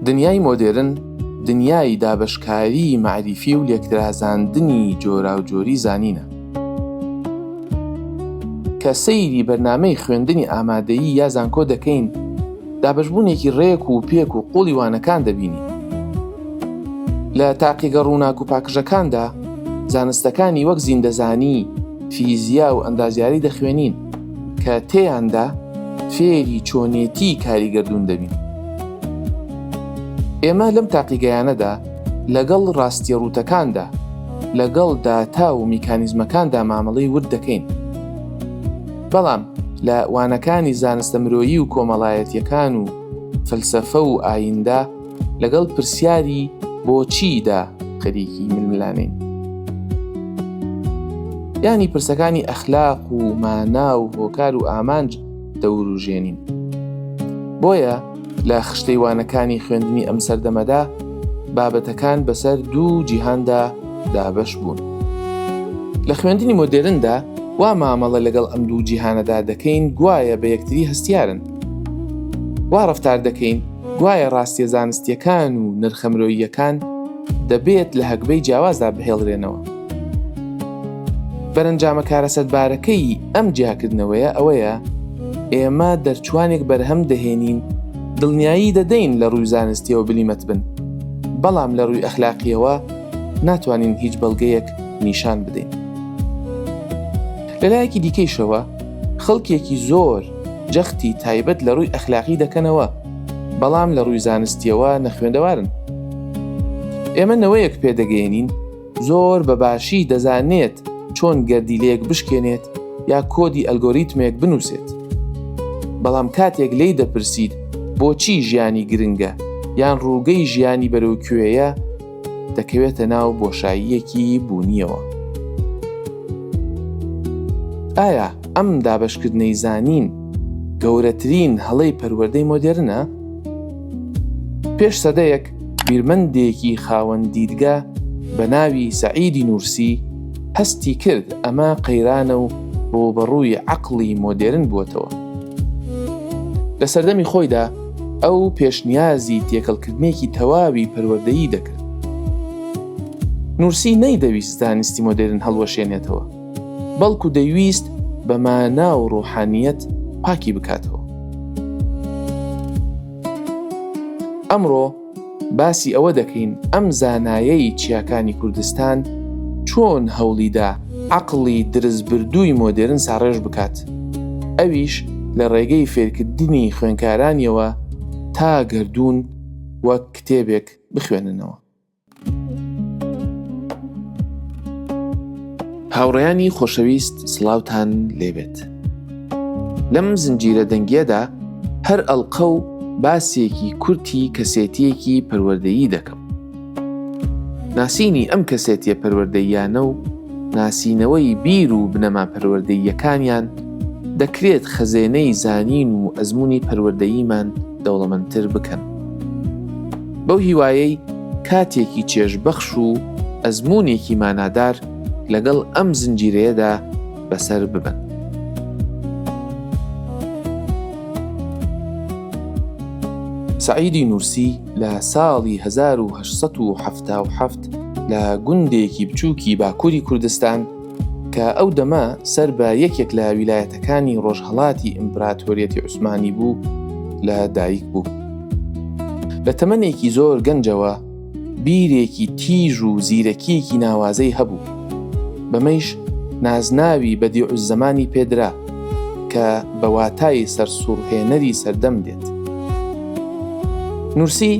دنیای مۆدێرن دنیای دابەشکاریی مەعریفی و لێکترازاندنی جۆراوجۆری زانینە. کە سەیری بەرنامەی خوێندنی ئامادەیی یا زانکۆ دەکەین، دابەشبوونێکی ڕێک و پێک و قوڵی وانەکان دەبینین. لە تاقیگە ڕووناک و پاکژەکاندا زانستەکانی وەک زیندەزانی، فیزیا و ئەندازیاری دەخوێنین کە تێیاندا فێری چۆنێتی کاری گەردوون دەبین. ئێمە لەم تاقیگەیانەدا لەگەڵ ڕاستیە ڕووتەکاندا، لەگەڵ داتا و میکانیزمەکاندا مامەڵەی ورد دەکەین. بەڵام لە وانەکانی زانستە مرۆیی و کۆمەڵایەتیەکان و فەلسەفە و ئاییندا لەگەڵ پرسیاری بۆچی دا خەریکی ململانێین. یانی پرسەکانی ئەخلاق و مانا و هۆکار و ئامانج دەوروژێنین. بۆیە لە خشتەی وانەکانی خوێندنی ئەم سەردەمەدا بابەتەکان بەسەر دوو جیهاندا دابەش بوون. لە خوێندنی مۆدێرندا وا مامەڵە لەگەڵ ئەم دوو جیهانەدا دەکەین گوایە بە یەکتری هەستیارن. وا ڕەفتار دەکەین گوایە ڕاستیە زانستیەکان و نرخە مرۆییەکان دەبێت لە هەگبەی جیاوازدا بهێڵرێنەوە. بەرەنجامە کارەسەتبارەکەی ئەم جیاکردنەوەیە ئەوەیە ئێمە دەرچوانێک بەرهەم دەهێنین دڵنیایی دەدەین لە ڕووی زانستیەوە بلیمەت بن، بەڵام لە ڕووی ئەخلاقیەوە ناتوانین هیچ بەڵگەیەک نیشان بدەین. لەلایەکی دیکەیشەوە خەڵکێکی زۆر جەختی تایبەت لە ڕووی ئەخلاقی دەکەنەوە، بەڵام لە ڕووی زانستیەوە نەخوێندەوارن. ئێمە نەوەیەک پێدەگەیەنین زۆر بە باشی دەزانێت چۆن گەردیلەیەک بشکێنێت یا کۆدی ئەلگۆریتمێک بنووسێت. بەڵام کاتێک لێی دەپرسیت بۆچی ژیانی گرنگە یان ڕووگەی ژیانی بەرەو کوێیە، دەکەوێتە ناو بۆشاییەکی بوونییەوە. ئایا ئەم دابەشکردنەی زانین گەورەترین هەڵەی پەروەردەی مۆدێرنە؟ پێش سەدەیەک بیرمەندێکی خاوەن دیدگە بە ناوی سەعیدی نوورسی هەستی کرد ئەمە قەیرانە و ڕووبەڕووی عەقڵی مۆدێرن بووەتەوە. لە سەردەمی خۆیدا ئەو پێشنیازی تێکەڵکردنێکی تەواوی پەروەردەیی دەکرد. نوورسی نەیدەویست زانستی مۆدێرن هەڵوەشێنێتەوە، بەڵکو دەیویست بە مانا و ڕۆحانییەت پاکی بکاتەوە. ئەمڕۆ باسی ئەوە دەکەین ئەم زانایەی چیاکانی کوردستان چۆن هەوڵیدا عەقڵی درزبردووی مۆدێرن ساڕێژ بکات، ئەویش لە ڕێگەی فێرکردنی خوێنکارانیەوە تا گەردوون وەک کتێبێک بخوێننەوە. هاوڕێیانی خۆشەویست سڵاوتان لێبێت. لەم زنجیرە دەنگیەدا هەر ئەڵقە و باسێکی کورتی کەسێتیەکی پەروەردەیی دەکەم. ناسینی ئەم کەسێتیە پەروەردەییانە و ناسینەوەی بیر و بنەما پەروەردەییەکانیان دەکرێت خەزێنەی زانین و ئەزموونی پەروەردەییمان دەوڵەمەندتر بکەن. بەو هیوایەی کاتێکی چێژبەخش و ئەزموونێکی مانادار لەگەڵ ئەم زنجیرەیەدا بەسەر ببەن. سەعیدی نوورسی لە ساڵی 1877 لە گوندێکی بچووکی باکووری کوردستان کە ئەو دەمە سەر بە یەکێک لە ویلایەتەکانی ڕۆژهەڵاتی ئیمپراتۆریەتی عوسمانی بوو لە دایک بوو. لە تەمەنێکی زۆر گەنجەوە بیرێکی تیژ و زیرەکییەکی ناوازەی هەبوو، بەمەیش نازناوی بەدیعوززەمانی پێدرا کە بە واتای سەرسوڕهێنەری سەردەم دێت. نورسی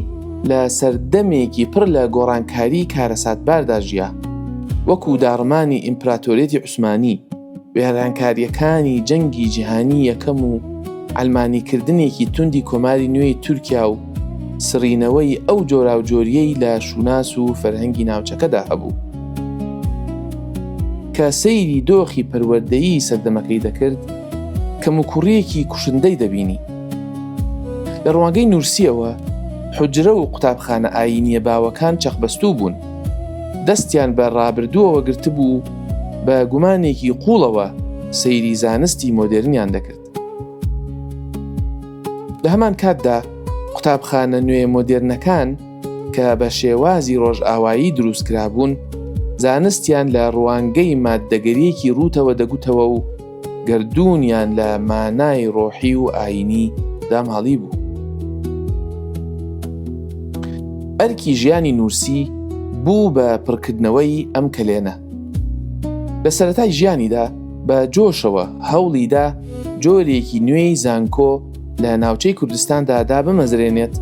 لە سەردەمێکی پڕ لە گۆڕانکاریی کارەساتباردا ژیا، وەکو داڕمانی ئیمپراتۆریەتی عوسمانی، وێرانکارییەکانی جەنگی جیهانی یەکەم و عەلمانیکردنێکی توندی کۆماری نوێی تورکیا و سڕینەوەی ئەو جۆراوجۆرییەی لە شوناس و فەرهەنگی ناوچەکەدا هەبوو. کە سەیری دۆخی پەروەردەیی سەردەمەکەی دەکرد، کەموکوڕییەکی کوشندەی دەبینی. لە ڕوانگەی نوورسییەوە، حوجرە و قوتابخانە ئایینییە باوەکان چەقبەستوو بوون. دەستیان بە ڕابردووەوە گرتبوو و بە گومانێکی قووڵەوە سەیری زانستی مۆدێرنیان دەکرد. لە هەمان کاتدا. قوتابخانە نوێ مۆدێرنەکان کە بە شێوازی ڕۆژئاوایی دروست کرابوون، زانستیان لە ڕوانگەی ماددەگەرییەکی ڕووتەوە دەگوتەوە و گەردوونیان لە مانای ڕۆحی و ئایینی داماڵیبوو. ئەرکی ژیانی نوورسی بوو بە پڕکردنەوەی ئەم کەلێنە. لە سەرەتای ژیانیدا بە جۆشەوە هەوڵیدا جۆرێکی نوێی زانکۆ لە ناوچەی کوردستاندا دابمەزرێنێت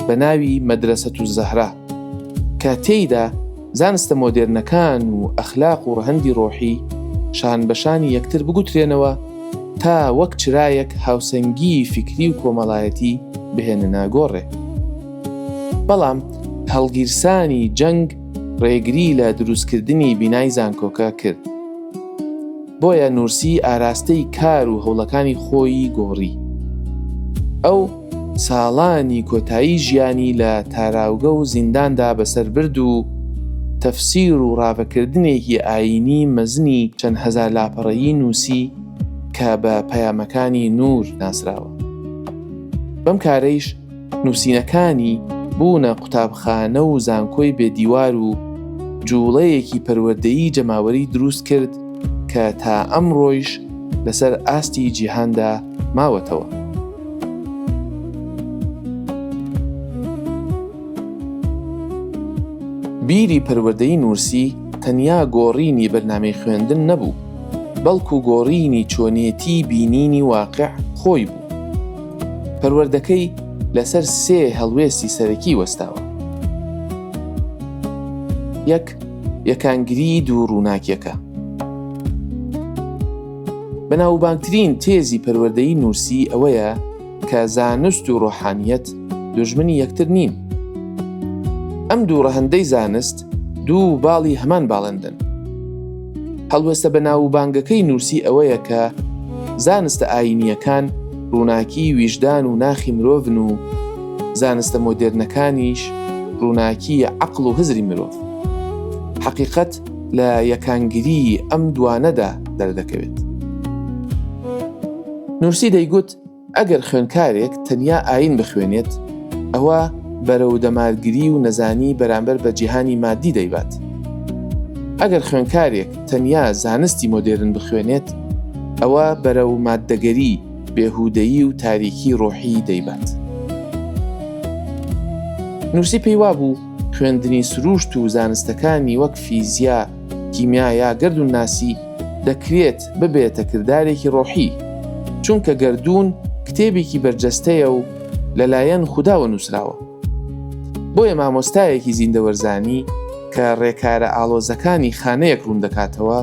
بە ناوی مەدرەسەتولزەهرا کە تێیدا زانستە مۆدێرنەکان و ئەخلاق و ڕەهەندی ڕۆحی شان بە شانی یەکتر بگوترێنەوە تا وەک چرایەک هاوسەنگیی فیکری و کۆمەڵایەتی بهێننە گۆڕێ. بەڵام هەڵگیرسانی جەنگ ڕێگری لە دروستکردنی بینای زانکۆکە کرد. بۆیە نورسی ئاراستەی کار و هەوڵەکانی خۆیی گۆڕی. ئەو ساڵانی کۆتایی ژیانی لە تاراوگە و زینداندا بەسەر برد و تەفسیر و ڕاڤەکردنێکی ئایینی مەزنی چەند هەزار لاپەڕەیی نووسی کە بە پەیامەکانی نوور ناسراوە. بەم کارەیش نووسینەکانی بوونە قوتابخانە و زانکۆی بێ دیوار و جووڵەیەکی پەروەردەیی جەماوەری دروست کرد کە تا ئەمڕۆیش لەسەر ئاستی جیهاندا ماوەتەوە. بیری پەروەردەیی نوورسی تەنیا گۆڕینی بەرنامەی خوێندن نەبوو، بەڵکو گۆڕینی چۆنێتی بینینی واقع خۆی بوو. پەروەردەکەی لەسەر سێ هەڵوێستی سەرەکی وەستاوە. یەک، یەکانگریی دوو ڕووناکیەکە. بەناوبانگترین تێزی پەروەردەیی نوورسی ئەوەیە کە زانست و ڕۆحانیەت دوژمنی یەکتر نین. ئەم دوو ڕەهەندەی زانست دوو باڵی هەمان باڵندەن. هەڵوێستە بەناووبانگەکەی نوورسی ئەوەیە کە زانستە ئایینییەکان ڕووناکیی ویژدان و ناخی مرۆڤن و زانستە مۆدێرنەکانیش ڕووناکیی عەقڵ و هزری مرۆڤ. حەقیقەت لە یەکانگریی ئەم دوانەدا دەردەکەوێت. نوورسی دەیگوت، ئەگەر خوێندکارێک تەنیا ئایین بخوێنێت، ئەوە بەرەو دەمارگری و نەزانی بەرامبەر بە جیهانی مادی دەیبات. ئەگەر خوێندکارێک تەنیا زانستی مۆدێرن بخوێنێت، ئەوە بەرەو ماددەگەری، بێهودەیی و تاریکی ڕۆحی دەیبات. نورسی پێی وابوو خوێندنی سرووشت و زانستەکانی وەک فیزیا، کیمیا یا گەردوونناسی دەکرێت ببێتە کردارێکی ڕۆحی، چونکە گەردوون کتێبێکی بەرجەستەیە و لەلایەن خوداوە نووسراوە. بۆیە مامۆستایەکی زیندەوەرزانی کە ڕێکارە ئاڵۆزەکانی خانەیەک ڕوون دەکاتەوە،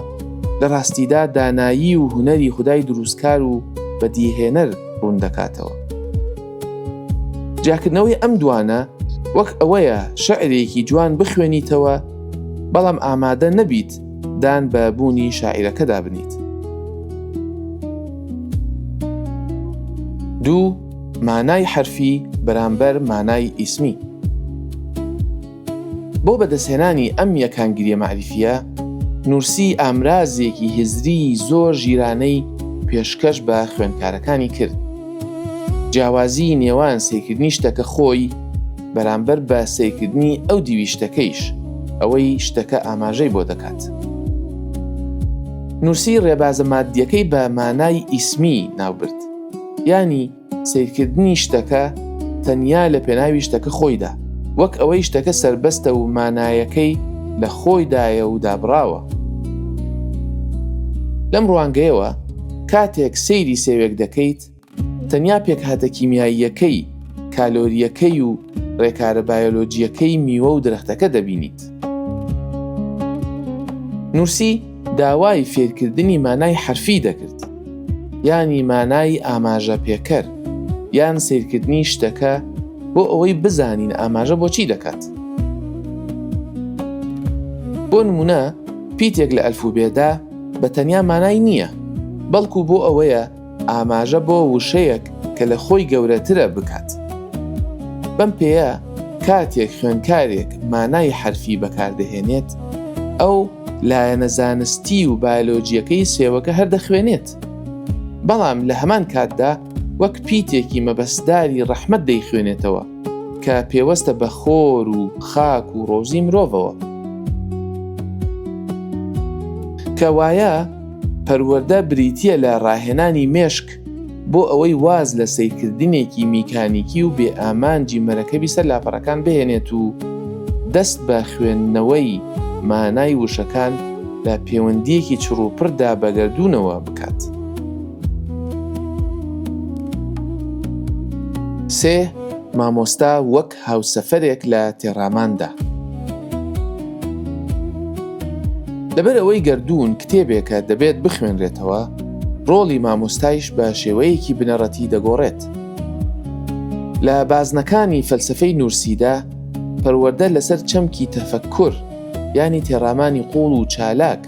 لە ڕاستیدا دانایی و هونەری خودای دروستکار و بەدیهێنەر ڕوون دەکاتەوە. جیاکردنەوەی ئەم دوانە وەک ئەوەیە شعرێکی جوان بخوێنیتەوە بەڵام ئامادە نەبیت دان بە بوونی شاعیرەکەدا بنیت. دوو، مانای حەرفی بەرامبەر مانای ئیسمی. بۆ بەدەستهێنانی ئەم یەکانگیریە مەعریفیە، نورسی ئامرازێکی هزریی زۆر ژیرانەی پێشکەش بە خوێندکارەکانی کرد. جیاوازیی نێوان سەیرکردنی شتەکە خۆی بەرامبەر بە سەیرکردنی ئەو دیوی شتەکەیش، ئەوەی شتەکە ئاماژەی بۆ دەکات. نورسی ڕێبازە ماددیەکەی بە مانای ئیسمی ناوبرد. یانی سەیرکردنی شتەکە تەنیا لە پێناوی شتەکە خۆیدا، وەک ئەوەی شتەکە سەربەستە و مانایەکەی لە خۆیدایە و دابڕاوە. لەم ڕوانگەیەوە کاتێک سەیری سێوێک دەکەیت، تەنیا پێکهاتە کیمیاییەکەی، کالۆرییەکەی و ڕێکارە بایۆلۆجییەکەی میوە و درەختەکە دەبینیت. نورسی داوای فێرکردنی مانای حەرفی دەکرد، یانی مانای ئاماژە پێکەر، یان سەیرکردنی شتەکە بۆ ئەوەی بزانین ئاماژە بۆ چی دەکات. بۆ نموونە پیتێک لە ئەلفوبێدا بە تەنیا مانای نییە، بەڵکو بۆ ئەوەیە ئاماژە بۆ وشەیەک کە لە خۆی گەورەترە بکات. بەم پێیە کاتێک خوێندکارێک مانای حەرفی بەکاردەهێنێت، ئەو لایەنە زانستی و بایۆلۆجییەکەی سێوەکە هەر دەخوێنێت، بەڵام لە هەمان کاتدا وەک پیتێکی مەبەستداری ڕەحمەت دەیخوێنێتەوە. کە پێوەستە بە خۆر و خاک و ڕۆزی مرۆڤەوە. کە وایە پەروەردە بریتییە لە ڕاهێنانی مێشک بۆ ئەوەی واز لە سەیرکردنێکی میکانیکی و بێ ئامانجی مەرەکەبی سەر لاپەڕەکان بهێنێت و دەست بە خوێندنەوەی مانای وشەکان لە پێوەندییەکی چڕوپڕدا بە گەردوونەوە بکات. سێ، مامۆستا وەک هاوسەفەرێک لە تێڕاماندا. لەبەر ئەوەی گەردوون کتێبێکە دەبێت بخوێنرێتەوە، ڕۆڵی مامۆستایش بە شێوەیەکی بنەڕەتی دەگۆڕێت. لە بازنەکانی فەلسەفەی نوورسیدا، پەروەردە لەسەر چەمکی تەفەککور یانی تێڕامانی قووڵ و چالاک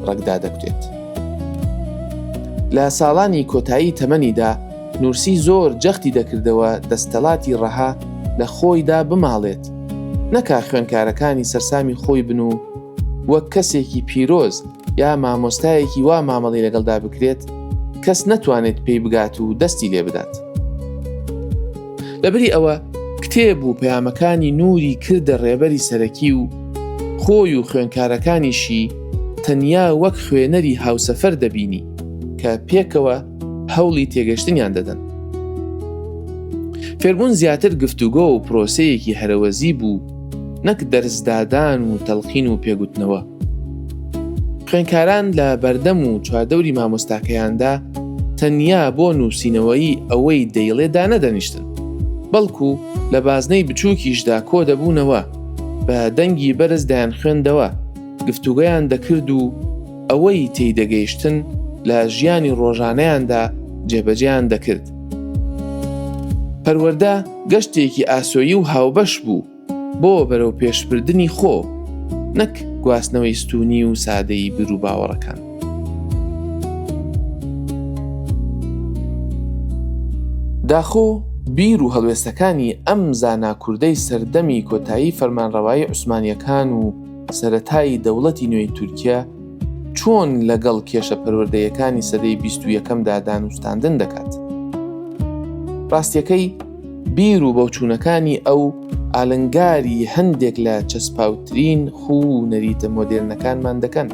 ڕەگ دادەکوتێت. لە ساڵانی کۆتایی تەمەنیدا نوورسی زۆر جەختی دەکردەوە دەستەڵاتی ڕەها لە خۆیدا بماڵێت، نەکا خوێنکارەکانی سەرسامی خۆی بن و وەک کەسێکی پیرۆز یا مامۆستایەکی وا مامەڵەی لەگەڵدا بکرێت کەس نەتوانێت پێی بگات و دەستی لێ بدات. لەبری ئەوە کتێب و پەیامەکانی نووری کردە ڕێبەری سەرەکی و خۆی و خوێنکارەکانیشی تەنیا وەک خوێنەری هاوسەفەر دەبینی کە پێکەوە هەوڵی تێگەشتنیان دەدەن. فێربوون زیاتر گفتوگۆ و پرۆسەیەکی هەرەوەزی بوو نەک دەرسدادان و تەڵقین و پێگوتنەوە. خوێنکاران لە بەردەم و چواردەوری مامۆستاکەیاندا تەنیا بۆ نووسینەوەی ئەوەی دەیڵێ دانەدەنیشتن، بەڵکو لە بازنەی بچووکیشدا کۆ دەبوونەوە، بە دەنگی بەرز دەیانخوێندەوە، گفتوگۆیان دەکرد و ئەوەی تێی دەگەیشتن لە ژیانی ڕۆژانەیاندا جێبەجێیان دەکرد. پەروەردە گەشتێکی ئاسۆیی و هاوبەش بوو بۆ بەرەوپێشبردنی خۆ، نەک گواستنەوەی ستوونی و سادەی بیروباوەڕەکان. داخۆ بیر و هەڵوێستەکانی ئەم زانا کوردەی سەردەمی کۆتایی فەرمانڕەوایی عوسمانییەکان و سەرەتای دەوڵەتی نوێی تورکیە چۆن لەگەڵ کێشە پەروەردەیەکانی سەدەی 21ەمدا دانوستاندن دەکات؟ ڕاستیەکەی بیر و بۆچوونەکانی ئەو ئالنگاری هەندێک لە چەسپاوترین خوو و نەریتە مۆدێرنەکانمان دەکەن.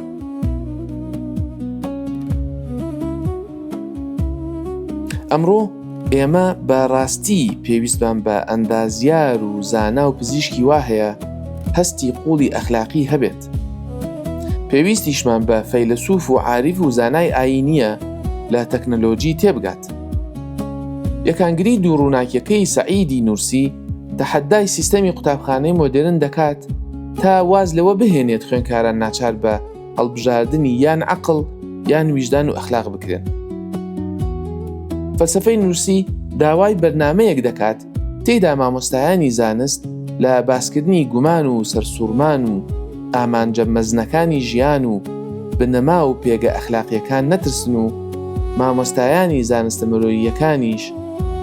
ئەمڕۆ ئێمە بە ڕاستی پێویستمان بە ئەندازیار و زانا و پزیشکی وا هەیە هەستی قوڵی ئەخلاقی هەبێت. پێویستیشمان بە فەیلەسوف و عاریف و زانای ئایینییە لە تەکنەلۆجی تێبگات. یەکانگری دوو ڕووناکیەکەی سەعیدی نورسی تەحەدای سیستەمی قوتابخانەی مۆدێرن دەکات تا واز لەوە بهێنێت خوێنکاران ناچار بە هەڵبژاردنی یان عەقڵ یان ویژدان و ئەخلاق بکرێن. فەلسەفەی نورسی داوای بەرنامەیەک دەکات تێیدا مامۆستایانی زانست لە باسکردنی گومان و سەرسوڕمان و ئامانجە مەزنەکانی ژیان و بنەما و پێگە ئەخلاقیەکان نەترسن و مامۆستایانی زانستە مرۆییەکانیش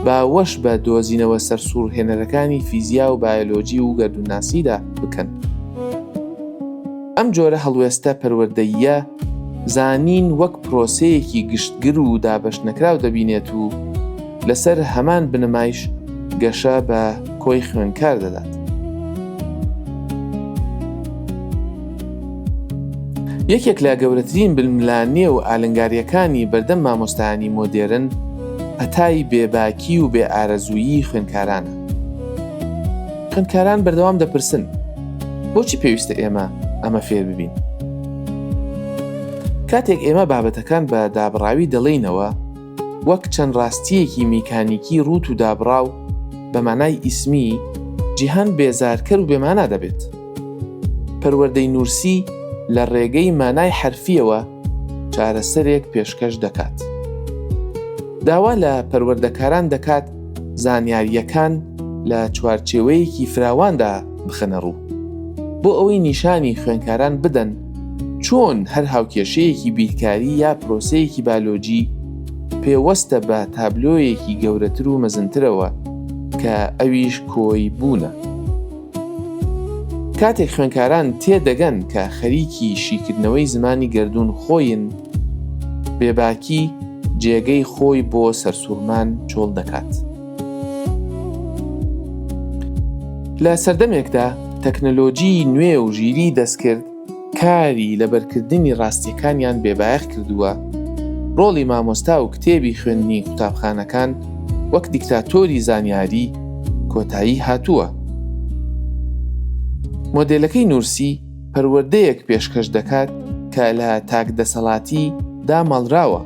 باوەش بە دۆزینەوە سەرسوڕهێنەرەکانی فیزیا و بایۆلۆجی و گەردوونناسیدا بکەن. ئەم جۆرە هەڵوێستە پەروەردەییە زانین وەک پرۆسەیەکی گشتگر و دابەشنەکراو دەبینێت و لەسەر هەمان بنەمایش گەشە بە کۆی خوێندکار دەدات. یەکێک لە گەورەترین ململانێ و ئالنگارییەکانی بەردەم مامۆستایانی مۆدێرن پەتای بێباکی و بێ ئارەزوویی خوێندکارانە. خوێندکاران بەردەوام دەپرسن، بۆچی پێویستە ئێمە ئەمە فێر ببین؟ کاتێک ئێمە بابەتەکان بە دابڕاوی دەڵێینەوە، وەک چەند ڕاستییەکی میکانیکی ڕووت و دابڕاو بە مانای ئیسمی، جیهان بێزارکەر و بێمانا دەبێت. پەروەردەی نوورسی لە ڕێگەی مانای حەرفییەوە چارەسەرێک پێشکەش دەکات. داوا لە پەروەردەکاران دەکات زانیارییەکان لە چوارچێوەیەکی فراواندا بخەنە ڕوو، بۆ ئەوەی نیشانی خوێندکاران بدەن چۆن هەر هاوکێشەیەکی بیرکاری یا پرۆسەیەکی بالۆجی پێوەستە بە تابلۆیەکی گەورەتر و مەزنترەوە کە ئەویش کۆی بوونە. کاتێک خوێندکاران تێدەگەن کە خەریکی شیکردنەوەی زمانی گەردوون خۆین، بێباکی جێگەی خۆی بۆ سەرسوڕمان چۆڵ دەکات. لە سەردەمێکدا تەکنەلۆجیی نوێ و ژیریی دەستکرد کاری لەبەرکردنی ڕاستییەکانیان بێبایەخ کردووە، ڕۆڵی مامۆستا و کتێبی خوێندنی قوتابخانەکان وەک دیکتاتۆری زانیاری کۆتایی هاتووە. مۆدێلەکەی نورسی پەروەردەیەک پێشکەش دەکات کە لە تاکدەسەڵاتی داماڵراوە،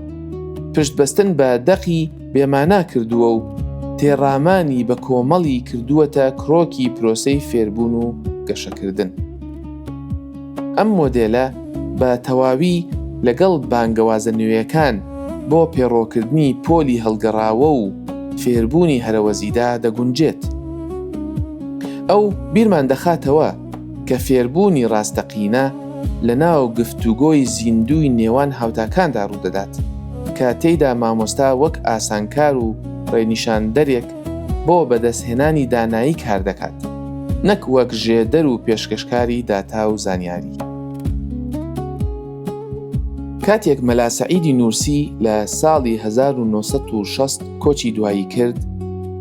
پشتبەستن بە دەقی بێمانا کردووە و تێڕامانی بەکۆمەڵی کردووەتە کرۆکی پرۆسەی فێربوون و گەشەکردن. ئەم مۆدێلە بە تەواوی لەگەڵ بانگەوازە نوێیەکان بۆ پێڕۆکردنی پۆلی هەڵگەڕاوە و فێربوونی هەرەوەزیدا دەگونجێت. ئەو بیرمان دەخاتەوە کە فێربوونی ڕاستەقینە لەناو گفتوگۆی زیندووی نێوان هاوتاکاندا ڕوودەدات، کە تێیدا مامۆستا وەک ئاسانکار و ڕێنیشاندەرێک بۆ بەدەستهێنانی دانایی کاردەکات، نەک وەک ژێدەر و پێشکەشکاری داتا و زانیاری. کاتێک مەلا سەعیدی نوورسی لە ساڵی 1960 کۆچی دوایی کرد،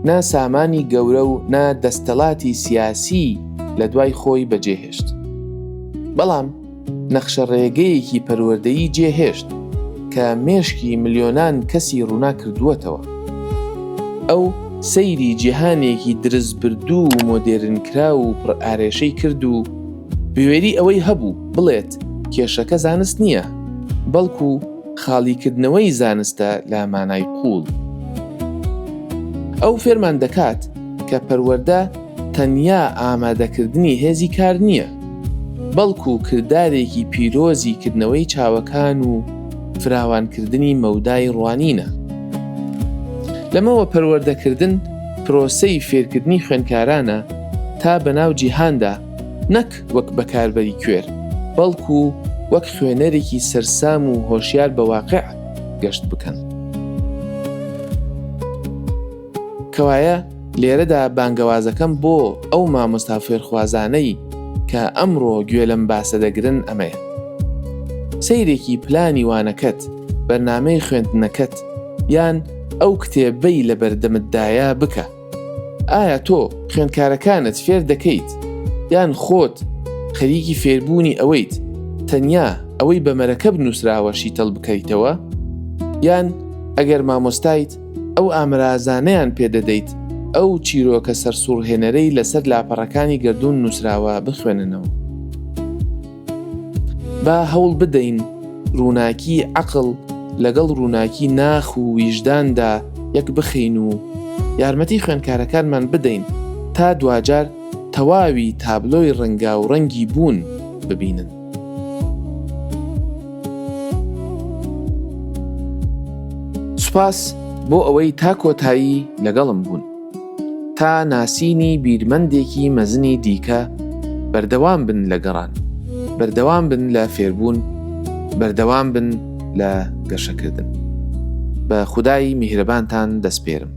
نە سامانی گەورە و نە دەستەڵاتی سیاسیی لە دوای خۆی بەجێهێشت. بەڵام نەخشەڕێگەیەکی پەروەردەیی جێهێشت کە مێشکی ملیۆنان کەسی ڕووناک کردووەتەوە. ئەو سەیری جیهانێکی درزبردوو و مۆدێرنکراو و پڕئارێشەی کرد و بوێری ئەوەی هەبوو بڵێت کێشەکە زانست نییە، بەڵکو خاڵیکردنەوەی زانستە لە مانای قووڵ. ئەو فێرمان دەکات کە پەروەردە تەنیا ئامادەکردنی هێزی کار نییە، بەڵکو کردارێکی پیرۆزی کردنەوەی چاوەکان و فراوانکردنی مەودای ڕوانینە. لەمەوە پەروەردەکردن پرۆسەی فێرکردنی خوێندکارانە تا بەناو جیهاندا نەک وەک بەکاربەری کوێر، بەڵکو وەک خوێنەرێکی سەرسام و هۆشیار بە واقیع گەشت بکەن. کەوایە لێرەدا بانگەوازەکەم بۆ ئەو مامۆستا فێرخوازانەی کە ئەمڕۆ گوێ لەم باسە دەگرن ئەمەیە. سەیرێکی پلانی وانەکەت، بەرنامەی خوێندنەکەت، یان ئەو کتێبەی لەبەردەمتدایە بکە. ئایا تۆ خوێندکارەکانت فێر دەکەیت یان خۆت خەریکی فێربوونی ئەوەیت تەنیا ئەوەی بە مەرەکەب نووسراوە شیتەڵ بکەیتەوە؟ یان ئەگەر مامۆستایت ئەو ئامرازانەیان پێ دەدەیت ئەو چیرۆکە سەرسوڕهێنەرەی لەسەر لاپەڕەکانی گەردوون نووسراوە بخوێننەوە؟ با هەوڵ بدەین ڕووناکی عەقڵ لەگەڵ ڕووناکی ناخ و ویژداندا یەک بخەین و یارمەتی خوێندکارەکانمان بدەین تا دواجار تەواوی تابلۆی ڕەنگاوڕەنگی بوون ببینن. سوپاس بۆ ئەوەی تا کۆتایی لەگەڵم بوون. تا ناسینی بیرمەندێکی مەزنی دیکە بەردەوام بن لە گەڕان، بەردەوام بن لە فێربوون، بەردەوام بن لە گەشەکردن. بە خودای میهرەبانتان دەسپێرم.